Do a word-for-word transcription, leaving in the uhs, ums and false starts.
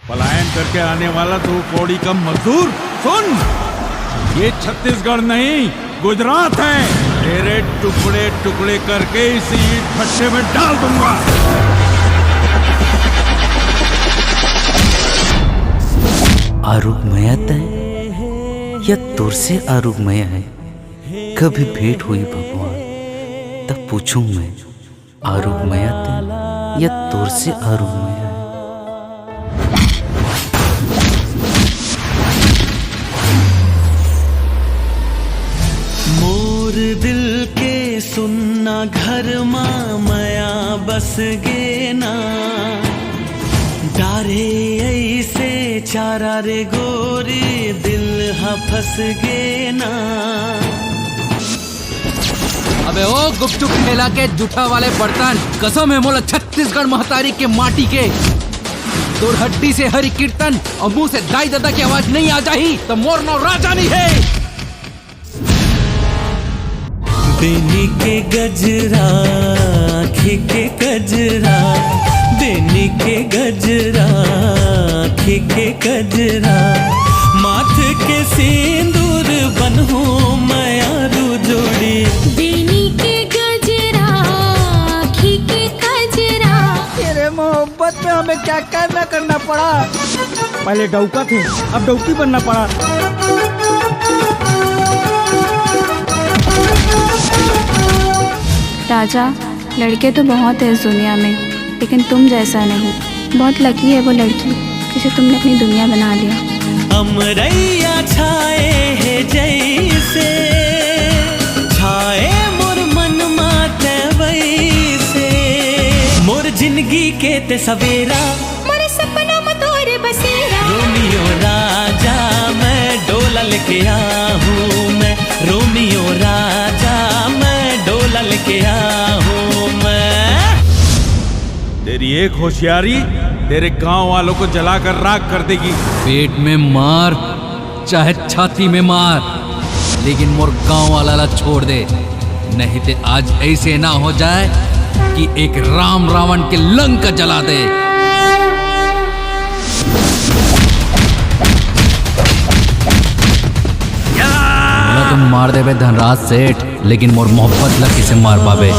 पलायन करके आने वाला दो कौड़ी का मजदूर, सुन, ये छत्तीसगढ़ नहीं, गुजरात है। तेरे टुकड़े टुकड़े करके इसी ईंट भट्टे में डाल दूंगा। आरोग्य मया तय या तोर से आरोग्य मया है? कभी भेंट हुई भगवान, तब पूछूं मैं, आरोग्य मया तय या तोर से आरोग्य मया है? मोर दिल के सुन्ना घर मा मया बस गे ना। डारे ऐसे चारा रे गोरी, दिल ह फस गे ना। अबे ओ गुपचुप ठेला के जूठा वाले बर्तन, कसम है मोला छत्तीसगढ़ महतारी के माटी के, तोर हड्डी से हरि कीर्तन और मुंह से दाई ददा की आवाज नहीं आ जाही तो मोर नाव राजा नहीं है। बेनी के गजरा, आँखी के गजरा, बेनी के गजरा, आँखी के गजरा, माथ के सिंदूर बनहूँ मयारू जोड़ी। बेनी के गजरा, आँखी के कजरा। तेरे मोहब्बत में हमें क्या क्या ना करना पड़ा। पहले डौका थे, अब डौकी बनना पड़ा। राजा, लड़के तो बहुत हैं इस दुनिया में, लेकिन तुम जैसा नहीं। बहुत लकी है वो लड़की जिसे तुमने अपनी दुनिया बना लिया। अमरैया छाए है जैसे, छाए मोर मन माते वैसे। मोर जिंदगी के ते सवेरा, मोर सपना में तोर बसेरा। रोमियो राजा मैं डोला लेके आहूँ मैं, रोमियो राजा मैं डोला लेके आहूँ मैं। तेरी एक होशियारी तेरे गांव वालों को जलाकर राख कर देगी। पेट में मार, चाहे छाती में मार, लेकिन मोर गांव वाला ला छोड़ दे, नहीं ते आज ऐसे ना हो जाए कि एक राम रावण के लंका जला दे। मोला तो मार देबे धनराज सेठ, लेकिन मोर मोहब्बत ला किसे मार पाबे?